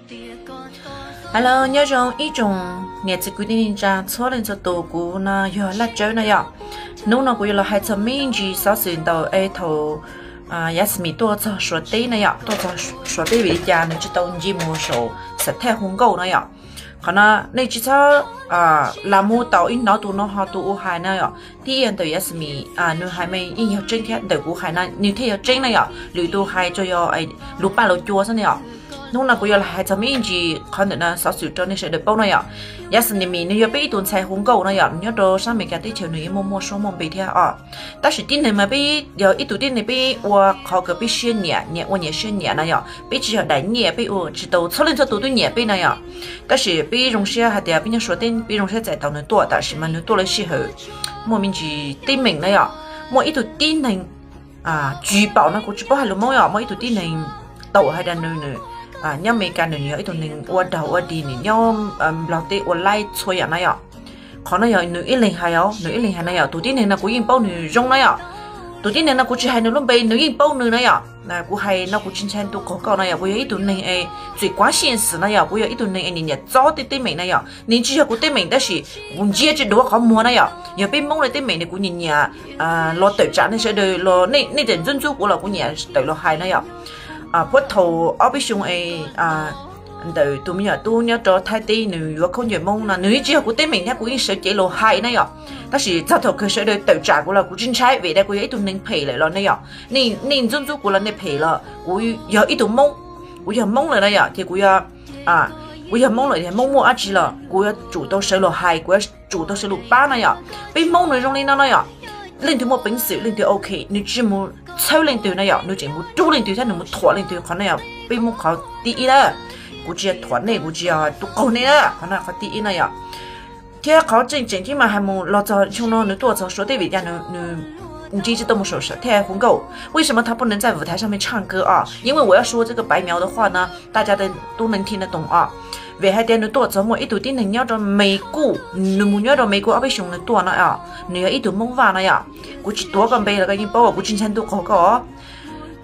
Hello, nyob zoo ib tsoom niam txiv kwv tij neej tsa txhua leej txhua tus, kuv no yog Laj Tsawb no yom. Hnub no kuv yuav los hais txog me ntsis xov xwm ntawm es thaum Yasmine tuaj txog Suav teb no yom, tuaj txog Suav teb vim li cas nws tsis tau nce mus saum xav thaj hu nkauj no yom. Qhov no nej tsis txhob lam mus tau ib hnov tus no ho tus ua hais no yom. Tib yam ntawm Yasmine nws hais mas yeej yog tseeb thiab, ntawm kuv hais no nws thiaj yog tseeb na yom, lwm tus hais tsuas yog lus paj lus cua xwb na yom. Hnub no kuv yuav los hais txog me ntsis qhov ntawm no xov xwm rau nej sawv daws paub no yom. Yasmine nws yog peb ib tug ntxhais hu nkauj no yom, nyob rau sab Amelikas teb chaws nws yeej muaj muaj suab muaj npe thiab os. Tab sis tib neeg mas peb yog ib tug tib neeg peb ua qhov kws peb siab nyiam, nyiam ua nyiam siab nyiam na yom, peb tsis yog daim nyiaj, peb ua tsis tau txhua leej txhua tus twb nyiam peb na yom. Tab sis peb zoo siab hais tias peb nyob Suav teb peb zoo siab txais tau nws tuaj, tab sis mas nws tuaj lawm sij hawm muaj me ntsis teeb meem na yom, muaj ib tug tib neeg, tsis paum no kuv tsis paub hais lus Hmoob yom, muaj ib tug tib neeg tau hais tias nws, nws nyob Amelikas nws yog ib tug neeg ua daug ua dig, nws nyob Nplog teb ua laib txhua yam na yom. Qhov no yog nws ib leeg hais os, nws ib leeg hais na yom, tus tib neeg no kuv yeej paub nws zoo na yom. Tus tib neeg no kuv tsis hais nws lub npe, nws yeej paub nws na yom. Kuv hais no kuv tsis ntshai ntuj qaug koj na yom, kuv yog ib tug neeg es txwm kuav xyeej xwm na yom, kuv yog ib tug neeg es nyiam txob tej teeb meem na yom, nws tsis yog kuv teeb meem tab sis kuv ntsia tsis dua qhov muag na yom. Yog peb Hmoob li teeb meem ne kuv nyiam nyiam los tawm tsam nej sawv daws los, nej tseem ntxub ntxub kuv los kuv nyiam tawm los hais na yom. Puag thaum ob peb xyoo es ntawm tus me nyuam tub nyob rau Thaib teb nws yuav khaub ncaws Hmoob no nws yeej tsis yog kuv teeb meem thiab kuv yeej sawv cev los hais na yom. Tab sis txog thaum kawg sawv daws tawm tsam kuv los kuv tsis ntshai vim tias kuv yog ib tug neeg phem lawm los ne yom. Nej ntxub ntxub kuv los nej phem los kuv yog ib tug Hmoob, kuv yog Hmoob lawm na yom, ces kuv yog, kuv yog Hmoob lawm, Hmoob muaj dab tsi los kuv yuav tsum tau sawv los hais, kuv yuav tsum tau sawv los pab na yom. Peb Hmoob nws zoo li no no yom, leej twg muaj peev xwm leej twg ok, nws tsis mus txhawb leej twg na yom, nws tseem mus rub leej twg thiab nws mus thuam leej twg, qhov no yog peb Hmoob qhov thib ib na. Kuv tsis yog thuam nej, kuv tsis yog tus qaug nej na, qhov no qhov thib ib na yom. Thiab qhov tseem tseem tib mas hais mus los txog xyoo no nws tuaj txog Suav teb vim cas nws nce tsis tau mus saum xav thaj hu nkauj? 为什么他不能在舞台上面唱歌啊？因为我要说这个白描的话呢，大家都能听得懂啊。Vim hais tias nws tuaj txog muaj ib tug tib neeg nyob rau Mes Kus, nws mus nyob rau Mes Kus ob peb xyoo nws tuaj no, nws yog ib tug Hmoob Vaj no yom. Kuv tsis tuav koj npe los koj yeej paub, kuv tsis ntshai ntuj qaug koj.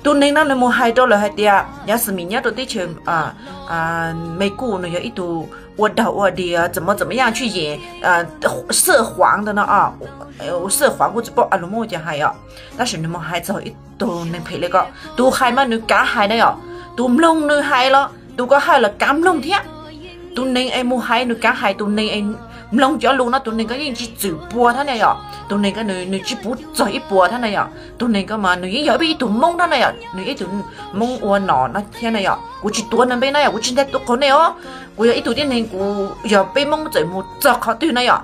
Tus neeg no nws mus hais rau lawv hais tias Yasmine nyob rau teb chaws Mes Kus nws yog ib tug ua daug ua dig, txawm mos txawm mos yaj tshwj yim, xwm huav ntawd no, xwm huav kuj tsis paub a lus Hmoob cas hais os. Tab sis nws mus hais txog ib tug neeg phem li ko, tus hais mas nws kav hais na yom, tus mloog nws hais los tus ko hais los kav mloog thiab. Tus neeg es mus hais nws kav hais, tus neeg es mloog cov lus no tus neeg ko yeej tsis txwm puas thiab na yom, tus neeg ko nws tsis puv txog ib puas thiab na yom, tus neeg ko mas nws yeej yog ib tug Hmoob thiab na yom, nws ib tug Hmoob ua nom no thiab na yom. Kuv tsis tuav nws npe na yom, kuv tsis ntshai ntuj qaug nej os. Kuv yog ib tug tib neeg, kuv yog peb Hmoob txawm mus txog qhov twg na yom,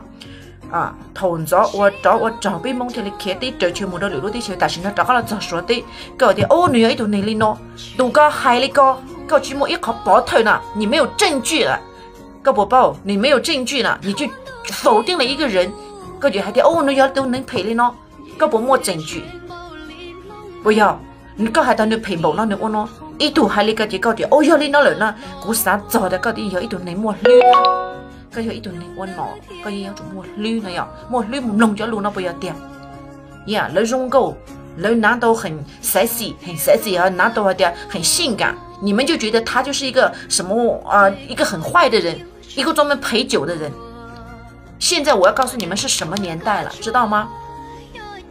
thaum ntxov ua rov ua rog peb Hmoob thiaj li khiav teb raws chaw mus rau lwm lub teb chaws, tam sim no rov qab los txog Suav teb koj tias o nws yog ib tug neeg li no, tus ko hais li ko, koj tsis muaj ib qhov pov thawj na, nws 没有证据 a. Koj puas paub, nws 没有证据 na, nws tsis faus tiaj li ib koj zees, koj tsis hais tias o nws yog tus neeg phem li no, koj puas muaj tseem tswm? Puas yog? Koj hais tias nws phem npaum no nws ua no, ib tug hais li ko ces koj tias o yog li no lawm na, kuv xav txog tias koj yeej yog ib tug neeg muaj hlwb, koj yog ib tug neeg ua nom, koj yeej yuav tsum muaj hlwb no yom, muaj hlwb mus mloog cov lus no puas yog tiag? Yam lawv zoo nkauj, lawv 拿到很 sexy, 很 sexy, 拿到 hais tias 很性感, 你们就觉得他就是一个什么，一个很坏的人，一个专门陪酒的人。现在我要告诉你们是什么年代了，知道吗？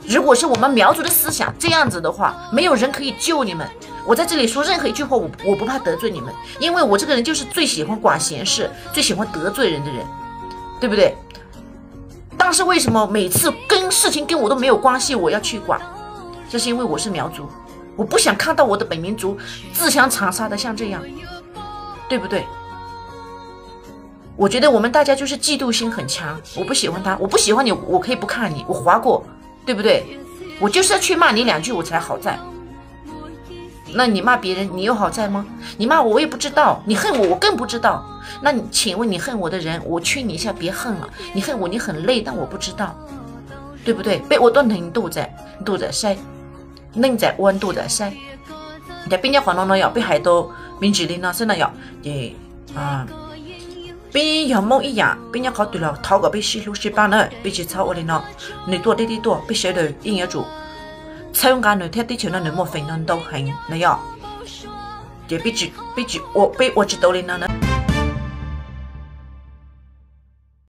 如果是我们苗族的思想这样子的话，没有人可以救你们。我在这里说任何一句话，我我不怕得罪你们，因为我这个人就是最喜欢管闲事，最喜欢得罪人的人，对不对？但是为什么每次跟事情跟我都没有关系，我要去管？这是因为我是苗族，我不想看到我的本民族自相残杀的像这样，对不对？我觉得我们大家就是嫉妒心很强，我不喜欢他，我不喜欢你，我可以不看你，我划过，对不对？我就是要去骂你两句，我才好在。那你骂别人，你有好在吗？你骂我，我也不知道；你恨我，我更不知道。那你，请问你恨我的人，我劝你一下，别恨了。你恨我，你很累，但我不知道，对不对？Peb ua tuab neeg ntuj txam, ntuj txam saib, neej txam ua ntuj txam saib. Ces peb nyob qhov no no yom, peb hais tau me ntsis li no xwb no yom. Ces peb yog Hmoob ib yam, peb nyob qhov twg los thov kom peb sib hlub sib pab na, peb tsis txhob ua li no. Nws tuaj teb teb tuaj, peb sawv daws yeej yuav tsum txhawb nqa nws thiab, teb chaws no nws muaj feem ntau heev no yom. Ces peb ua tsis tau li no na.